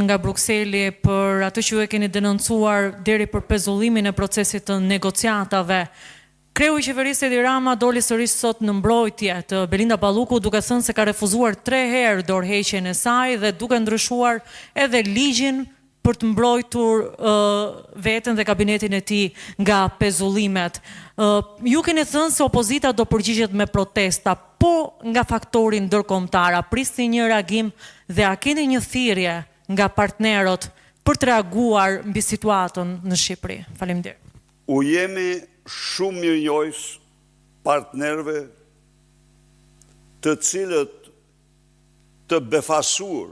nga Brukseli për atë që ju e keni denoncuar deri për pezullimin e procesit të negociatave. Kreu i qeverisë Edi Rama doli sërish sot në mbrojtje të Belinda Ballukut duke thënë se ka refuzuar tre herë dorëheqjen e saj dhe duke ndryshuar edhe ligjin për të mbrojtur veten dhe kabinetin e tij nga pezullimet. Ju keni thënë se opozita do përgjigjet me protesta, po nga faktori ndërkombëtar, a prisni një reagim dhe a keni një thirrje nga partnerët për të reaguar mbi situatën në Shqipëri? Faleminderit. U jemi shumë mirënjohës partnerëve të cilët të befasuar,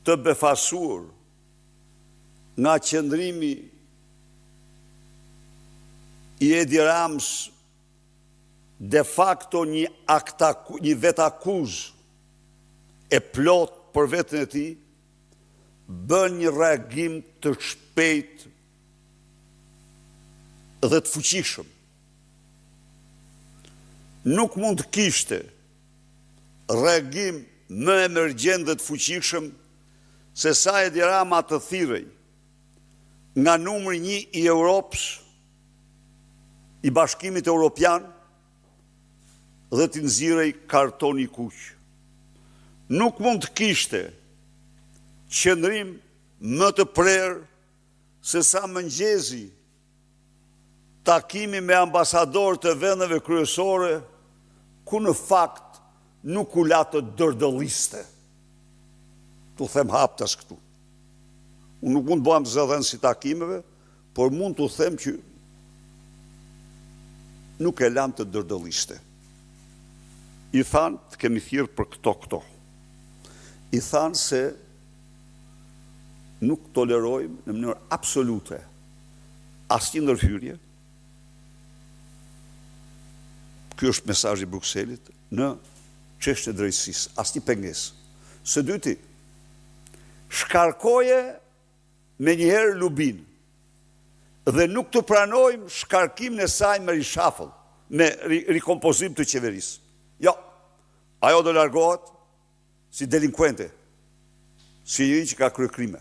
të befasuar nga qëndrimi i Edi Ramës de facto një një vetakuzë e plotë për veten e tij, bën një reagim të shpejtë dhe të fuqishëm. Nuk mund të kishte reagim më emergjent dhe të fuqishëm se sa Edi Rama të thirrej nga numri një i Europës, i Bashkimit Europian dhe t'i nxirrej kartoni i kuq. Nuk mund të kishte qëndrim më të prerë se sa mëngjezi takimi me ambasadorë të vendeve kryesore, ku në fakt nuk u la të dërdëlliste. T'u them haptas këtu. Unë nuk mund të bëhem zëdhënës i takimeve, por mund t'u them që nuk e lanë të dërdëlliste. I thanë të kemi thirrë për këto këto. I thanë se nuk tolerojmë në mënyrë absolute asnjë ndërhyrje. Ky është mesazhi i Brukselit në çështjen e drejtësisë, asnjë pengesë. Së dyti, shkarkoje menjëherë Lubin dhe nuk të pranojmë shkarkimin e saj me reshuffle, me rikompozim të qeverisë. Jo, ajo do largohet si delinkuente, si njeri që ka kryer krime.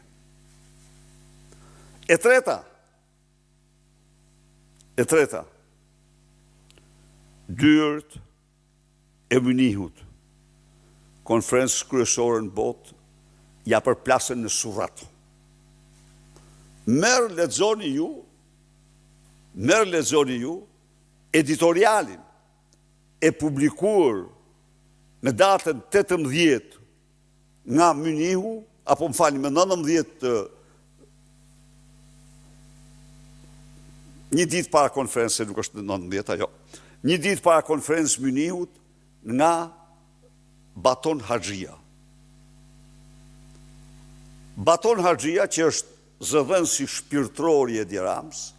E treta, e treta, dyert e Mynihut, konferencës kryesore në botë, ia përplasën në surrat. Merr lexoni ju, merr lexoni ju editorialin e publikuar me datën 18 nga Mynihu, apo më falni, me 19 një ditë para konferencës, nuk është 19, ajo, një ditë para konferencës Mynihut nga Baton Haxhia. Baton Haxhia, që është zëdhënësi shpirtëror i Edi Ramës,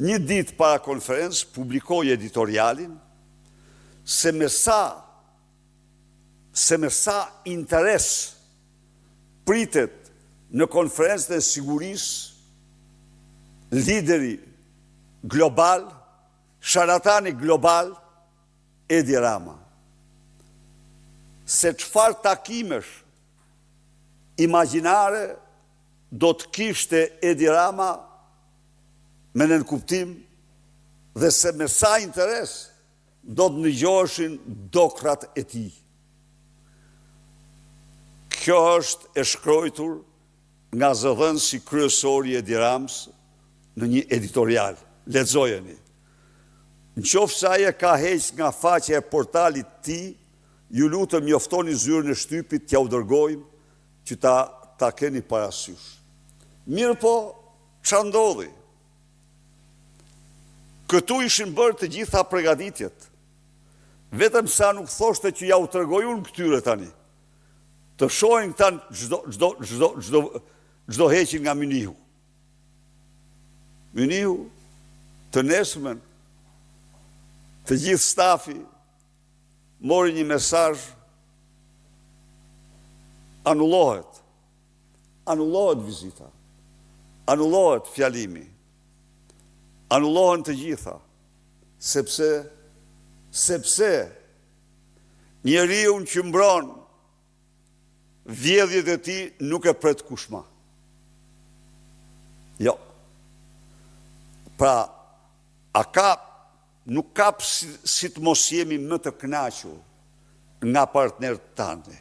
një ditë para konferencës publikoi editorialin se me sa se me sa interes pritet në konferencën e sigurisë lideri global, sharlatani global, Edi Rama. Se çfarë takimesh imagjinare do të kishte Edi Rama me nënkuptim dhe se me sa interes do të ndëgjoheshin dokrrat e tij. Kjo është e shkrojtur nga zëdhënësi kryesor i Edi Ramës në një editorial. Lexojeni. Në qoftë se ai e ka heq nga faqja e portalit të tij, ju lutem njoftoni zyrën e shtypit t'jua dërgojmë që ta ta keni parasysh. Mirëpo, ça ndodhi? Këtu ishin bërë të gjitha pregaditjet. Vetëm sa nuk thoshte që ja u tregoj unë këtyre tani. Të shohin këta çdo çdo çdo çdo çdo heqin nga Mynihu. Mynihu të nesërmen të gjithë stafi mori një mesazh anullohet. Anullohet vizita. Anullohet fjalimi. Anullohen të gjitha. Sepse sepse njeriun që mbron. Vjedhjet e tij nuk e pret kush ma. Jo. Pra, a ka, nuk ka si, si të mos jemi më të kënaqur nga partnerët tanë.